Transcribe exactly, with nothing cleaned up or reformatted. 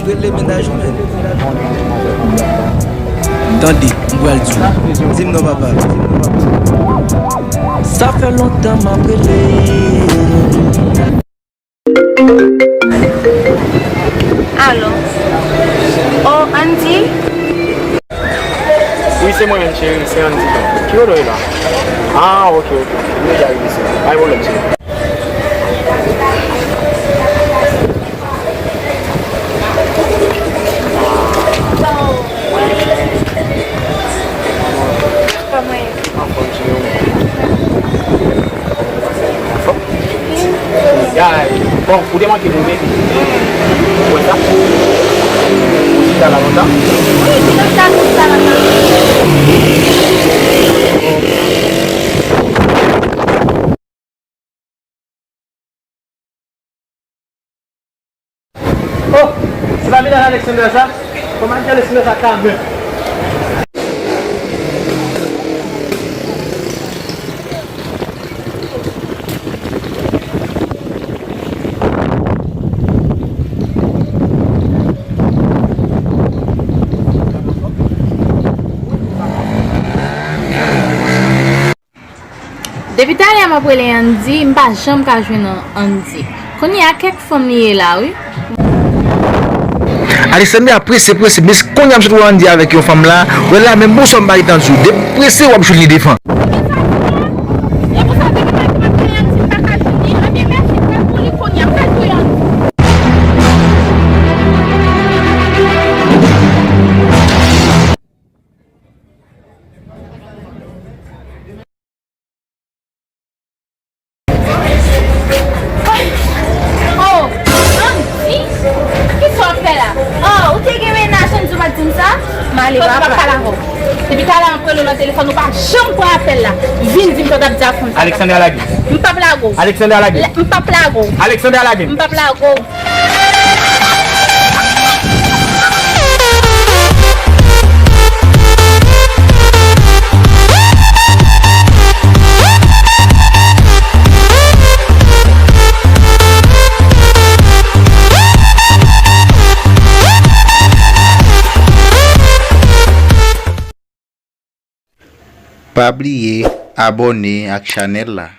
Rele mennaj ou menm. Tande, m pral di w. Di m non, papa. Sa fè lontan m ap rele. Alo. Oh, Andy? Wi, se mwen menm, cheri, se Andy. Ki kote w ye la? Ah, ok, ok. M deja rive isit. Pa gen pwoblèm, cheri. Kòman ye? Anfòm, cheri, ou menm? Anfòm? Ya, bon, ou te manke nou, baby. Ou wè sa? Ou chita la lontan? Wi, ti lontan, ti lontan. Oh, se pa medam Alexander sa? Kòman medam Alexander sa kanmenm? Depi talè m ap rele Andy, m pa janm ka jwenn Andy. Kounye a kèk fanm li ye la wi. Alexander ap prese, prese, men kounye a m sot wè Andy avèk yon fanm la, wè la menm bonswa m pa gentan di w, depi w prese w ap jwenn li devan. Oh, Andy? Kisa w ap fè la? Oh, ou te gen mennaj, Andy, ou pa t di m sa? M ale, papa. Depi talè m ap rele w nan telefòn, ou pa janm pran apèl la. Vin di m sa w t ap di a fanm sa. Alexander lage. M p ap lage w. Alexander lage. M p ap lage w. Alexander lage. M p ap lage w. Pa bliye abòne ak chanèl la.